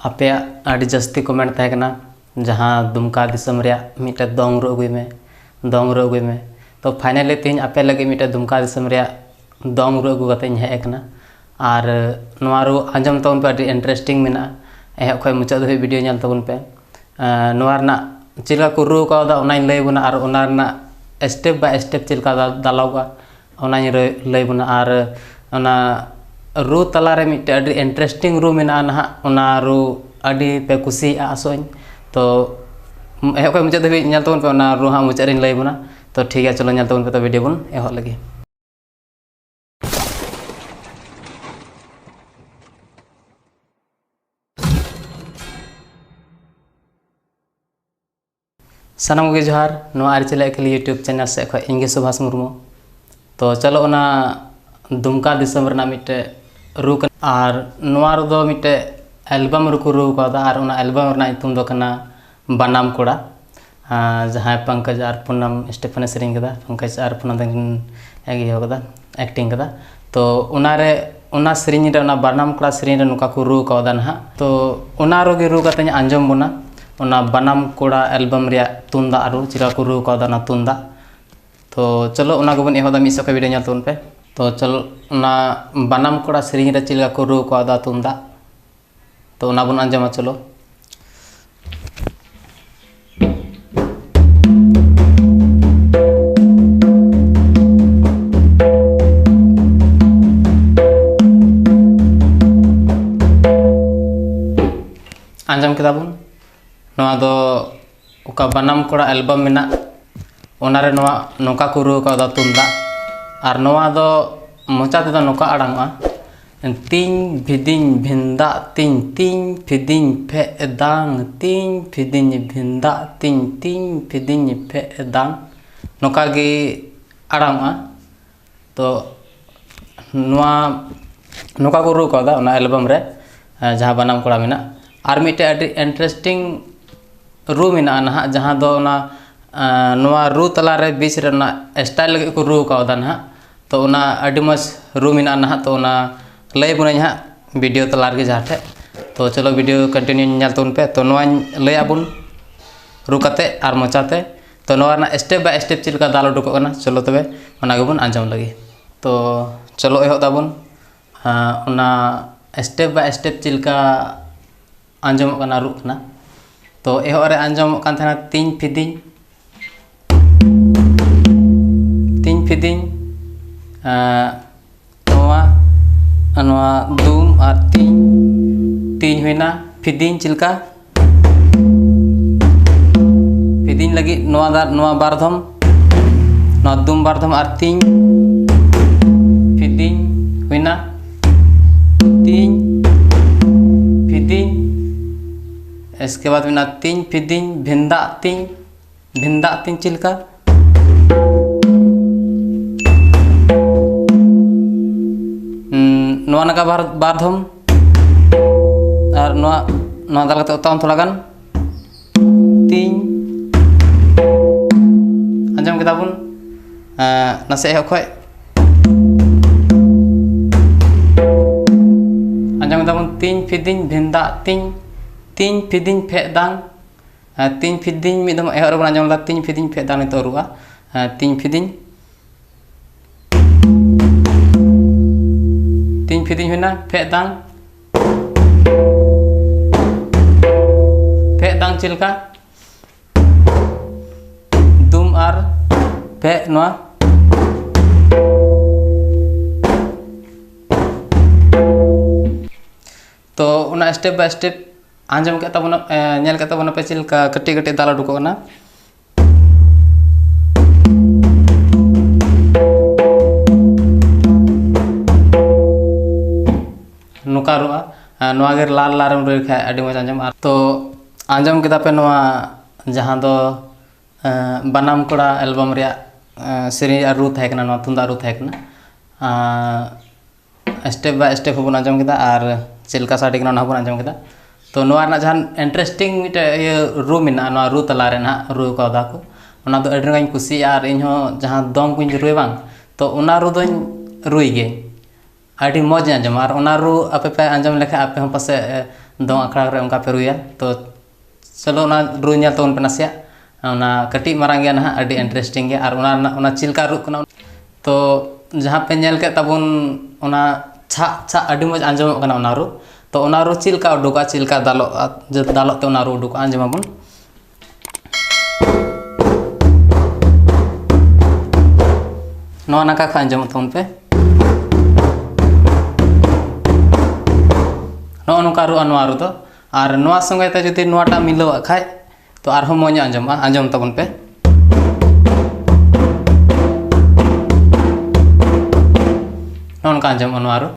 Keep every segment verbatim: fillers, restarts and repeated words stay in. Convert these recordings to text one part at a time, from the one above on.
ᱟᱯᱮᱭᱟᱜ ᱟᱹᱰᱤ ᱡᱟᱹᱥᱛᱤ ᱠᱚᱢᱮᱱᱴ ᱛᱟᱦᱮᱸ ᱠᱟᱱᱟ, ᱡᱟᱦᱟᱸ ᱫᱩᱢᱠᱟ ᱫᱤᱥᱚᱢ ᱨᱮᱭᱟᱜ ᱢᱤᱫᱴᱮᱱ ᱫᱚᱝ ᱨᱩ ᱟᱹᱜᱩᱭ ᱢᱮ, ᱫᱚᱝ ᱨᱩ ᱟᱹᱜᱩᱭ ᱢᱮ᱾ ᱛᱚ ᱯᱷᱟᱭᱱᱟᱞᱤ ᱛᱮᱦᱮᱧ ᱟᱯᱮ ᱞᱟᱹᱜᱤᱫ ᱢᱤᱫᱴᱮᱱ ᱫᱩᱢᱠᱟ ᱫᱤᱥᱚᱢ ᱨᱮᱭᱟᱜ ᱫᱚᱝ ᱨᱩ ᱟᱹᱜᱩ ᱠᱟᱛᱮ ᱤᱧ ᱦᱮᱡ ᱟᱠᱟᱱᱟ᱾ ᱟᱨ ᱱᱚᱣᱟ ᱨᱩ ᱟᱸᱡᱚᱢ ᱛᱟᱵᱚᱱ ᱯᱮ, ᱟᱹᱰᱤ ᱤᱱᱴᱟᱨᱮᱥᱴᱤᱝ ᱢᱮᱱᱟᱜᱼᱟ᱾ ᱮᱦᱚᱵ ᱠᱷᱚᱱ ᱢᱩᱪᱟᱹᱫ ᱫᱷᱟᱹᱵᱤᱡ ᱵᱷᱤᱰᱤᱭᱳ ᱧᱮᱞ ᱛᱟᱵᱚᱱ ᱯᱮ᱾ ᱟᱨ ᱱᱚᱣᱟ ᱨᱮᱱᱟᱜ ᱪᱮᱫ ᱞᱮᱠᱟ ᱠᱚ ᱨᱩ ᱠᱟᱣᱫᱟ ᱚᱱᱟᱧ ᱞᱟᱹᱭ ᱟᱵᱚᱱᱟ, ᱟᱨ ᱚᱱᱟ ᱨᱮᱱᱟᱜ ᱥᱴᱮᱯ ᱵᱟᱭ ᱥᱴᱮᱯ ᱪᱮᱫ ᱞᱮᱠᱟ ᱫᱟ- ᱫᱟᱞᱚᱵᱚᱜᱼᱟ ᱚᱱᱟᱧ ᱨᱟᱹ- ᱞᱟᱹᱭ ᱟᱵᱚᱱᱟ᱾ ᱟᱨ ᱚᱱᱟ ᱨᱩ ᱛᱟᱞᱟᱨᱮ ᱢᱤᱫᱴᱮᱡ ᱟᱹᱰᱤ ᱤᱱᱴᱟᱨᱮᱥᱴᱤᱝ ᱨᱩ ᱢᱮᱱᱟᱜᱼᱟ ᱱᱟᱦᱟᱜ, ᱚᱱᱟ ᱨᱩ ᱟᱹᱰᱤ ᱯᱮ ᱠᱩᱥᱤᱭᱟᱜᱼᱟ ᱟᱥᱚᱜ ᱟᱹᱧ᱾ ᱛᱚ ᱮᱦᱚᱵ ᱠᱷᱚᱱ ᱢᱩᱪᱟᱹᱫ ᱫᱷᱟᱹᱵᱤᱡ ᱧᱮᱞ ᱛᱟᱵᱚᱱ ᱯᱮ, ᱚᱱᱟ ᱨᱩ ᱦᱟᱸᱜ ᱢᱩᱪᱟᱹᱫ ᱨᱤᱧ ᱞᱟᱹᱭ ᱟᱵᱚᱱᱟ᱾ ᱛᱚ ᱴᱷᱤᱠ ᱜᱮᱭᱟ, ᱪᱚᱞᱚ ᱧᱮᱞ ᱛᱟᱵᱚᱱ ᱯᱮ ᱛᱚ ᱵᱷᱤᱰᱤᱭᱳ ᱵᱚᱱ ᱮᱦᱚᱵ ᱞᱮᱜᱮ᱾ ᱥᱟᱱᱟᱢ ᱠᱚᱜᱮ ᱡᱚᱦᱟᱨ, ᱱᱚᱣᱟ ᱟᱹᱨᱤᱪᱟᱹᱞᱤ ᱟᱹᱠᱷᱤᱞ YouTube ᱪᱮᱱᱮᱞ ᱥᱮᱫ ᱠᱷᱚᱱ ᱤᱧ ᱜᱮ ᱥᱩᱵᱷᱟᱥ ᱢᱩᱨᱢᱩ᱾ ᱛᱚ ᱪᱚᱞᱚ, ᱚᱱᱟ ᱫᱩᱢᱠᱟ ᱫᱤᱥᱚᱢ ᱨᱮᱱᱟᱜ ᱢᱤᱫᱴᱮᱡ ᱨᱩ ᱠᱟᱱᱟ, ᱟᱨ ᱱᱚᱣᱟ ᱨᱩ ᱫᱚ ᱢᱤᱫᱴᱮᱡ ᱮᱞᱵᱟᱢ ᱨᱮᱠᱚ ᱨᱩ ᱠᱟᱣᱫᱟ, ᱟᱨ ᱚᱱᱟ ᱮᱞᱵᱟᱢ ᱨᱮᱱᱟᱜ ᱧᱩᱛᱩᱢ ᱫᱚ ᱠᱟᱱᱟ ᱵᱟᱱᱟᱢ ᱠᱚᱲᱟ, ᱟᱨ ᱡᱟᱦᱟᱸᱭ ᱯᱚᱝᱠᱚᱡᱽ ᱟᱨ ᱯᱩᱱᱟᱢ ᱥᱴᱤᱯᱷᱟᱱᱮ ᱥᱮᱨᱮᱧ ᱠᱟᱫᱟ, ᱯᱚᱝᱠᱚᱡᱽ ᱟᱨ ᱯᱩᱱᱟᱢ ᱛᱟᱹᱠᱤᱱ ᱤᱭᱟᱹ ᱠᱟᱫᱟ, ᱮᱠᱴᱤᱝ ᱠᱟᱫᱟ᱾ ᱛᱚ ᱚᱱᱟᱨᱮ, ᱚᱱᱟ ᱥᱮᱨᱮᱧ ᱨᱮ, ᱚᱱᱟ ᱵᱟᱱᱟᱢ ᱠᱚᱲᱟ ᱥᱮᱨᱮᱧ ᱨᱮ ᱱᱚᱝᱠᱟ ᱠᱚ ᱨᱩ ᱠᱟᱣᱫᱟ ᱱᱟᱦᱟᱜ᱾ ᱛᱚ ᱚᱱᱟ ᱨᱩ ᱜᱮ ᱨᱩ ᱠᱟᱛᱮᱧ ᱟᱸᱡᱚᱢ ᱵᱚᱱᱟ, ᱚᱱᱟ ᱵᱟᱱᱟᱢ ᱠᱚᱲᱟ ᱮᱞᱵᱟᱢ ᱨᱮᱭᱟᱜ ᱛᱩᱢᱫᱟᱜ ᱨᱩ ᱪᱮᱫ ᱞᱮᱠᱟ ᱠᱚ ᱨᱩ ᱠᱟᱣᱫᱟ ᱚᱱᱟ ᱛᱩᱢᱫᱟᱜ᱾ ᱛᱚ ᱪᱚᱞᱚ, ᱚᱱᱟ ᱜᱮᱵᱚᱱ ᱮᱦᱚᱵ ᱫᱟ, ᱢᱤᱫ ᱥᱚᱠᱮ ᱵᱷᱤᱰᱤᱭᱳ ᱧᱮᱞ ᱛᱟᱵᱚᱱ ᱯᱮ᱾ ᱛᱚ ᱪᱚᱞᱚ, ᱚᱱᱟ ᱵᱟᱱᱟᱢ ᱠᱚᱲᱟ ᱥᱮᱨᱮᱧ ᱨᱮ ᱪᱮᱫ ᱞᱮᱠᱟ ᱠᱚ ᱨᱩ ᱠᱟᱣᱫᱟ ᱛᱩᱢᱫᱟᱜ, ᱛᱚ ᱚᱱᱟ ᱵᱚᱱ ᱟᱸᱡᱚᱢᱟ᱾ ᱪᱚᱞᱚ, ᱟᱸᱡᱚᱢ ᱠᱮᱫᱟ ᱵᱚᱱ᱾ ᱱᱚᱣᱟ ᱫᱚ ᱚᱠᱟ ᱵᱟᱱᱟᱢ ᱠᱚᱲᱟ ᱮᱞᱵᱟᱢ ᱢᱮᱱᱟᱜ, ᱚᱱᱟᱨᱮ ᱱᱚᱣᱟ ᱱᱚᱝᱠᱟ ᱠᱚ ᱨᱩ ᱠᱟᱣᱫᱟ ᱛᱩᱢᱫᱟᱜ᱾ ᱟᱨ ᱱᱚᱣᱟ ᱫᱚ ᱢᱚᱪᱟ ᱛᱮᱫᱚ ᱱᱚᱝᱠᱟ ᱟᱲᱟᱝᱚᱜᱼᱟ, ᱛᱤᱧ ᱯᱷᱤᱫᱤᱧ ᱵᱷᱤᱱᱫᱟᱜ ᱛᱤᱧ, ᱛᱤᱧ ᱯᱷᱤᱫᱤᱧ ᱯᱷᱮᱫ ᱫᱟᱝ, ᱛᱤᱧ ᱯᱷᱤᱫᱤᱧ ᱵᱷᱤᱱᱫᱟᱜ ᱛᱤᱧ, ᱛᱤᱧ ᱯᱷᱤᱫᱤᱧ ᱯᱷᱮᱫ ᱫᱟᱝ᱾ ᱱᱚᱝᱠᱟ ᱜᱮ ᱟᱲᱟᱝᱚᱜᱼᱟ᱾ ᱛᱚ ᱱᱚᱣᱟ ᱱᱚᱝᱠᱟ ᱠᱚ ᱨᱩ ᱠᱟᱣᱫᱟ ᱚᱱᱟ ᱮᱞᱵᱟᱢ ᱨᱮ, ᱡᱟᱦᱟᱸ ᱵᱟᱱᱟᱢ ᱠᱚᱲᱟ ᱢᱮᱱᱟᱜ᱾ ᱟᱨ ᱢᱤᱫᱴᱮᱡ ᱟᱹᱰᱤ ᱤᱱᱴᱟᱨᱮᱥᱴᱤᱝ ᱨᱩ ᱢᱮᱱᱟᱜᱼᱟ ᱱᱟᱦᱟᱜ, ᱡᱟᱦᱟᱸ ᱫᱚ ᱚᱱᱟ, ᱱᱚᱣᱟ ᱨᱩ ᱛᱟᱞᱟᱨᱮ ᱵᱤᱪ ᱨᱮ ᱚᱱᱟ ᱥᱴᱟᱭᱤᱞ ᱞᱟᱹᱜᱤᱫ ᱠᱚ ᱨᱩ ᱠᱟᱣᱫᱟ ᱱᱟᱦᱟᱜ᱾ ᱛᱚ ᱚᱱᱟ ᱟᱹᱰᱤ ᱢᱚᱡᱽ ᱨᱩ ᱢᱮᱱᱟᱜᱼᱟ ᱱᱟᱦᱟᱜ, ᱛᱚ ᱚᱱᱟ ᱞᱟᱹᱭ ᱵᱚᱱᱟᱹᱧ ᱦᱟᱸᱜ ᱵᱷᱤᱰᱤᱭᱳ ᱛᱟᱞᱟ ᱨᱮᱜᱮ ᱡᱟᱦᱟᱸ ᱴᱷᱮᱡ᱾ ᱛᱚ ᱪᱚᱞᱚ video continue ᱧᱮᱞ ᱛᱟᱵᱚᱱ ᱯᱮ᱾ ᱛᱚ ᱱᱚᱣᱟᱧ ᱞᱟᱹᱭ ᱟᱵᱚᱱ ᱨᱩ ᱠᱟᱛᱮ ᱟᱨ ᱢᱚᱪᱟᱛᱮ᱾ ᱛᱚ ᱱᱚᱣᱟ ᱨᱮᱱᱟᱜ step by step ᱪᱮᱫ ᱞᱮᱠᱟ ᱫᱟᱞ ᱩᱰᱩᱠᱚᱜ ᱠᱟᱱᱟ, ᱪᱚᱞᱚ ᱛᱚᱵᱮ ᱚᱱᱟ ᱜᱮᱵᱚᱱ ᱟᱸᱡᱚᱢ ᱞᱮᱜᱮ᱾ ᱛᱚ ᱪᱚᱞᱚ ᱮᱦᱚᱵ ᱫᱟᱵᱚᱱ᱾ ᱟᱸ, ᱚᱱᱟ step by step ᱪᱮᱫ ᱞᱮᱠᱟ ᱟᱸᱡᱚᱢᱚᱜ ᱠᱟᱱᱟ, ᱨᱩᱜ ᱠᱟᱱᱟ᱾ ᱛᱚ ᱮᱦᱚᱵ ᱨᱮ ᱟᱸᱡᱚᱢᱚᱜ ᱠᱟᱱ ᱛᱟᱦᱮᱱᱟ ᱛᱤᱧ ᱯᱷᱤᱫᱤᱧ, ᱛᱤᱧ ᱯᱷᱤᱫᱤᱧ, ᱟᱸ, ᱱᱚᱣᱟ, ᱱᱚᱣᱟ ᱫᱩᱢ ᱟᱨ ᱛᱤᱧ, ᱛᱤᱧ ᱦᱩᱭᱱᱟ, ᱯᱷᱤᱫᱤᱧ ᱪᱮᱫ ᱞᱮᱠᱟ? ᱯᱷᱤᱫᱤᱧ ᱞᱟᱹᱜᱤᱫ ᱱᱚᱣᱟ ᱫᱟ-, ᱱᱚᱣᱟ ᱵᱟᱨ ᱫᱷᱚᱢ, ᱱᱚᱣᱟ ᱫᱩᱢ ᱵᱟᱨ ᱫᱷᱚᱢ ᱟᱨ ᱛᱤᱧ, ᱯᱷᱤᱫᱤᱧ ᱦᱩᱭᱱᱟ, ᱛᱤᱧ, ᱯᱷᱤᱫᱤᱧ, ᱮᱥᱠᱮ ᱵᱟᱫ ᱢᱮᱱᱟᱜᱼᱟ ᱛᱤᱧ, ᱯᱷᱤᱫᱤᱧ, ᱵᱷᱮᱱᱫᱟᱜ ᱛᱤᱧ, ᱵᱷᱮᱱᱫᱟᱜ ᱛᱤᱧ ᱪᱮᱫ ᱞᱮᱠᱟ? ᱩᱸ, ᱱᱚᱣᱟ ᱱᱟᱜᱟ ᱵᱟᱨ, ᱵᱟᱨ ᱫᱷᱚᱢ᱾ ᱟᱨ ᱱᱚᱣᱟ, ᱱᱚᱣᱟ ᱫᱟᱞ ᱠᱟᱛᱮ ᱚᱛᱟᱣᱟᱢ ᱛᱷᱚᱲᱟ ᱜᱟᱱ᱾ ᱛᱤᱧ᱾ ᱟᱸᱡᱚᱢ ᱠᱮᱫᱟ ᱵᱚᱱ? ᱮᱸ, ᱱᱟᱥᱮ ᱮᱦᱚᱵ ᱠᱷᱚᱡ᱾ ᱟᱸᱡᱚᱢ ᱠᱮᱫᱟ ᱵᱚᱱ? ᱛᱤᱧ ᱯᱷᱤᱫᱤᱧ ᱵᱷᱮᱱᱫᱟᱜ ᱛᱤᱧ, ᱛᱤᱧ ᱯᱷᱤᱫᱤᱧ ᱯᱷᱮᱫ ᱫᱟᱝ᱾ ᱟᱨ ᱛᱤᱧ ᱯᱷᱤᱫᱤᱧ ᱢᱤᱫ ᱫᱷᱚᱢ ᱮᱦᱚᱵ ᱨᱮᱵᱚᱱ ᱟᱸᱡᱚᱢ ᱞᱮᱫᱟ, ᱛᱤᱧ ᱯᱷᱤᱫᱤᱧ ᱯᱷᱮᱫ ᱫᱟᱝ ᱱᱤᱛᱚᱜ ᱨᱩᱜᱼᱟ᱾ ᱟᱨ ᱛᱤᱧ ᱯᱷᱤᱫᱤᱧ, ᱛᱤᱧ ᱯᱷᱤᱫᱤᱧ ᱦᱩᱭᱱᱟ, ᱯᱷᱮᱫ ᱫᱟᱝ, ᱯᱷᱮᱫ ᱫᱟᱝ ᱪᱮᱫ ᱞᱮᱠᱟ? ᱫᱩᱢ ᱟᱨ ᱯᱷᱮᱫ ᱱᱚᱣᱟ᱾ ᱛᱚ ᱚᱱᱟ step by step ᱟᱸᱡᱚᱢ ᱠᱮᱫ ᱛᱟᱵᱚᱱᱟ, ᱮ, ᱧᱮᱞ ᱠᱮᱫ ᱛᱟᱵᱚᱱᱟᱯᱮ ᱪᱮᱫ ᱞᱮᱠᱟ ᱠᱟᱹᱴᱤᱡ ᱠᱟᱹᱴᱤᱡ ᱫᱟᱞ ᱩᱰᱩᱠᱚᱜ ᱠᱟᱱᱟ᱾ ᱱᱚᱝᱠᱟ ᱨᱩᱜᱼᱟ, ᱮ, ᱱᱚᱣᱟ ᱜᱮ ᱞᱟᱞ ᱞᱟᱞ ᱨᱮᱢ ᱨᱩᱭ ᱠᱷᱟᱡ ᱟᱹᱰᱤ ᱢᱚᱡᱽ ᱟᱸᱡᱚᱢᱚᱜᱼᱟ᱾ ᱛᱚ ᱟᱸᱡᱚᱢ ᱠᱮᱫᱟ ᱯᱮ ᱱᱚᱣᱟ ᱡᱟᱦᱟᱸ ᱫᱚ, ᱮ, ᱵᱟᱱᱟᱢ ᱠᱚᱲᱟ album ᱨᱮᱭᱟᱜ, ᱮ, ᱥᱮᱨᱮᱧ ᱨᱮᱭᱟᱜ ᱨᱩ ᱛᱟᱦᱮᱸ ᱠᱟᱱᱟ, ᱱᱚᱣᱟ ᱛᱩᱢᱫᱟᱜ ᱨᱩ ᱛᱟᱦᱮᱸ ᱠᱟᱱᱟ᱾ ᱟᱨ step by step ᱦᱚᱸᱵᱚᱱ ᱟᱸᱡᱚᱢ ᱠᱮᱫᱟ ᱟᱨ ᱪᱮᱫ ᱞᱮᱠᱟ ᱥᱟᱰᱮ ᱠᱟᱱᱟ ᱚᱱᱟ ᱦᱚᱸᱵᱚᱱ ᱟᱸᱡᱚᱢ ᱠᱮᱫᱟ᱾ ᱛᱚ ᱱᱚᱣᱟ ᱨᱮᱱᱟᱜ ᱡᱟᱦᱟᱱ interesting ᱢᱤᱫᱴᱮᱡ ᱤᱭᱟᱹ ᱨᱩ ᱢᱮᱱᱟᱜᱼᱟ, ᱱᱚᱣᱟ ᱨᱩ ᱛᱟᱞᱟ ᱨᱮ ᱱᱟᱦᱟᱜ ᱨᱩ ᱠᱟᱣᱫᱟ ᱠᱚ, ᱚᱱᱟ ᱫᱚ ᱟᱹᱰᱤ ᱨᱟᱸᱜᱟᱧ ᱠᱩᱥᱤᱭᱟᱜᱼᱟ᱾ ᱟᱨ ᱤᱧᱦᱚᱸ ᱡᱟᱦᱟᱸ ᱫᱚᱝ ᱠᱚᱧ ᱨᱩᱭᱟ ᱵᱟᱝ, ᱛᱚ ᱚᱱᱟ ᱨᱩ ᱫᱚᱧ ᱨᱩᱭ ᱜᱮ, ᱟᱹᱰᱤ ᱢᱚᱡᱽ ᱤᱧ ᱟᱸᱡᱚᱢᱟ᱾ ᱟᱨ ᱚᱱᱟ ᱨᱩ ᱟᱯᱮ ᱯᱮ ᱟᱸᱡᱚᱢ ᱞᱮᱠᱷᱟᱡ ᱟᱯᱮ ᱦᱚᱸ ᱯᱟᱥᱮᱡ, ᱮ, ᱫᱚᱝ ᱟᱠᱷᱲᱟ ᱨᱮ ᱚᱱᱠᱟ ᱯᱮ ᱨᱩᱭᱟ᱾ ᱛᱚ ᱪᱚᱞᱚ ᱚᱱᱟ ᱨᱩ ᱧᱮᱞ ᱛᱟᱵᱚᱱ ᱯᱮ ᱱᱟᱥᱮᱭᱟᱜ᱾ ᱚᱱᱟ ᱠᱟᱹᱴᱤᱡ ᱢᱟᱨᱟᱝ ᱜᱮᱭᱟ ᱱᱟᱦᱟᱜ, ᱟᱹᱰᱤ ᱤᱱᱴᱟᱨᱮᱥᱴᱤᱝ ᱜᱮᱭᱟ᱾ ᱟᱨ ᱚᱱᱟ ᱨᱮᱱᱟᱜ, ᱚᱱᱟ ᱪᱮᱫ ᱞᱮᱠᱟ ᱨᱩᱜ ᱠᱟᱱᱟ, ᱛᱚ ᱡᱟᱦᱟᱸ ᱯᱮ ᱧᱮᱞ ᱠᱮᱫ ᱛᱟᱵᱚᱱ, ᱚᱱᱟ ᱪᱷᱟᱜ ᱪᱷᱟᱜ ᱟᱹᱰᱤ ᱢᱚᱡᱽ ᱟᱸᱡᱚᱢᱚᱜ ᱠᱟᱱᱟ ᱚᱱᱟ ᱨᱩ᱾ ᱛᱚ ᱚᱱᱟ ᱨᱩ ᱪᱮᱫ ᱞᱮᱠᱟ ᱩᱰᱩᱠᱚᱜᱼᱟ, ᱪᱮᱫ ᱞᱮᱠᱟ ᱫᱟᱞᱚᱜᱼᱟ, ᱡᱮ ᱫᱟᱞᱚᱜ ᱛᱮ ᱚᱱᱟ ᱨᱩ ᱩᱰᱩᱠᱚᱜᱼᱟ, ᱟᱸᱡᱚᱢ ᱟᱵᱚᱱ᱾ ᱱᱚᱣᱟ ᱱᱟᱠᱷᱟ ᱠᱷᱚᱱ ᱟᱸᱡᱚᱢᱚᱜ ᱛᱟᱵᱚᱱ ᱯᱮ᱾ ᱱᱚᱜᱼᱚ ᱱᱚᱝᱠᱟ ᱨᱩᱜᱼᱟ ᱱᱚᱣᱟ ᱨᱩ ᱫᱚ᱾ ᱟᱨ ᱱᱚᱣᱟ ᱥᱚᱸᱜᱮ ᱛᱮ ᱡᱩᱫᱤ ᱱᱚᱣᱟᱴᱟᱜ ᱢᱤᱞᱟᱹᱣᱟᱜ ᱠᱷᱟᱡ, ᱛᱚ ᱟᱨᱦᱚᱸ ᱢᱚᱡᱽ ᱧᱚᱜ ᱟᱸᱡᱚᱢᱚᱜᱼᱟ᱾ ᱟᱸᱡᱚᱢ ᱛᱟᱵᱚᱱ ᱯᱮ᱾ ᱱᱚᱜᱼᱚ ᱱᱚᱝᱠᱟ ᱟᱸᱡᱚᱢᱚᱜᱼᱟ ᱱᱚᱣᱟ ᱨᱩ᱾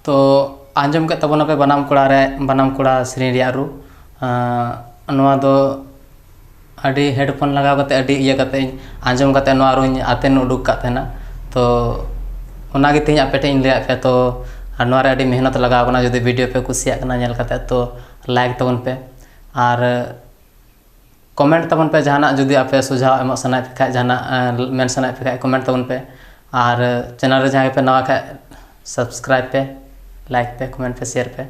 ᱛᱚ ᱟᱸᱡᱚᱢ ᱠᱮᱫ ᱛᱟᱵᱚᱱᱟᱯᱮ ᱵᱟᱱᱟᱢ ᱠᱚᱲᱟ ᱨᱮ, ᱵᱟᱱᱟᱢ ᱠᱚᱲᱟ ᱥᱮᱨᱮᱧ ᱨᱮᱭᱟᱜ ᱨᱩ᱾ ᱟᱸ, ᱱᱚᱣᱟ ᱫᱚ ᱟᱹᱰᱤ ᱦᱮᱰᱯᱷᱳᱱ ᱞᱟᱜᱟᱣ ᱠᱟᱛᱮ, ᱟᱹᱰᱤ ᱤᱭᱟᱹ ᱠᱟᱛᱮ ᱤᱧ ᱟᱸᱡᱚᱢ ᱠᱟᱛᱮ ᱱᱚᱣᱟ ᱨᱩᱧ ᱟᱛᱮᱱ ᱩᱰᱩᱠ ᱠᱟᱜ ᱛᱟᱦᱮᱱᱟ᱾ ᱛᱚ ᱚᱱᱟᱜᱮ ᱛᱮᱦᱮᱧ ᱟᱯᱮ ᱴᱷᱮᱱ ᱤᱧ ᱞᱟᱹᱭᱟᱫ ᱯᱮᱭᱟ᱾ ᱛᱚ ᱟᱨ ᱱᱚᱣᱟ ᱨᱮ ᱟᱹᱰᱤ ᱢᱮᱦᱱᱚᱛ ᱞᱟᱜᱟᱣ ᱠᱟᱱᱟ᱾ ᱡᱩᱫᱤ ᱵᱷᱤᱰᱤᱭᱳ ᱯᱮ ᱠᱩᱥᱤᱭᱟᱜ ᱠᱟᱱᱟ ᱧᱮᱞ ᱠᱟᱛᱮ, ᱛᱚ ᱞᱟᱭᱤᱠ ᱛᱟᱵᱚᱱ ᱯᱮ ᱟᱨ ᱠᱚᱢᱮᱱᱴ ᱛᱟᱵᱚᱱ ᱯᱮ᱾ ᱡᱟᱦᱟᱱᱟᱜ ᱡᱩᱫᱤ ᱟᱯᱮ ᱥᱩᱡᱷᱟᱣ ᱮᱢᱚᱜ ᱥᱟᱱᱟᱭᱮᱫ ᱯᱮ ᱠᱷᱟᱡ, ᱡᱟᱦᱟᱱᱟᱜ ᱮᱸ, ᱢᱮᱱ ᱥᱟᱱᱟᱭᱮᱫ ᱯᱮ ᱠᱷᱟᱡ, ᱠᱚᱢᱮᱱᱴ ᱛᱟᱵᱚᱱ ᱯᱮ᱾ ᱟᱨ ᱪᱮᱱᱮᱞ ᱨᱮ ᱡᱟᱦᱟᱸᱭ ᱯᱮ ᱱᱟᱣᱟ ᱠᱷᱟᱡ, ᱥᱟᱵᱥᱠᱨᱟᱭᱤᱵ ᱯᱮ, ᱞᱟᱭᱤᱠ ᱯᱮ, ᱠᱚᱢᱮᱱᱴ ᱯᱮ, ᱥᱮᱭᱟᱨ ᱯᱮ᱾